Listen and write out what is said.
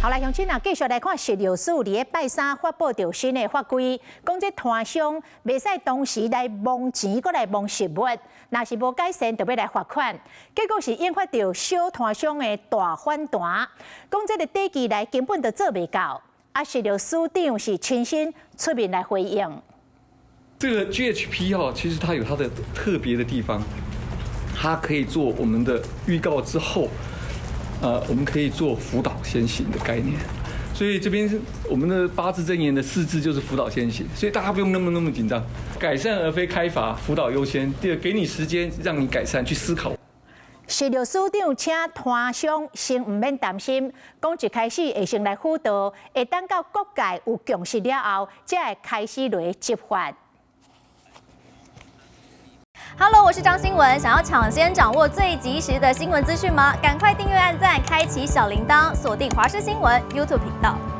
好來，鄉親啊，繼續來看食藥署佇咧拜三發布著新的法規，講這攤商袂使同時來摸錢，閣來摸食物，若是無改善，就欲來罰款。結果是引發著小攤商的大反彈，講這个短期內根本就做袂到。啊，食藥署長是親身出面來回應。這個 GHP 哈，其實它有它的特別的地方，它可以做我們的預告之後。我們可以做輔導先行的概念，所以這邊是我們的八字真言的四字就是輔導先行，所以大家不用那麼那麼緊張，改善而非開罰，輔導優先。第二，給你時間讓你改善去思考。食藥署長請攤商先毋免擔心，講一開始會先來輔導，會等到各界有共識了後，才會開始來執法。 Hello，我是張新聞。想要搶先掌握最及時的新聞資訊嗎？趕快訂閱、按讚、開啟小鈴鐺，鎖定華視新聞 YouTube 頻道。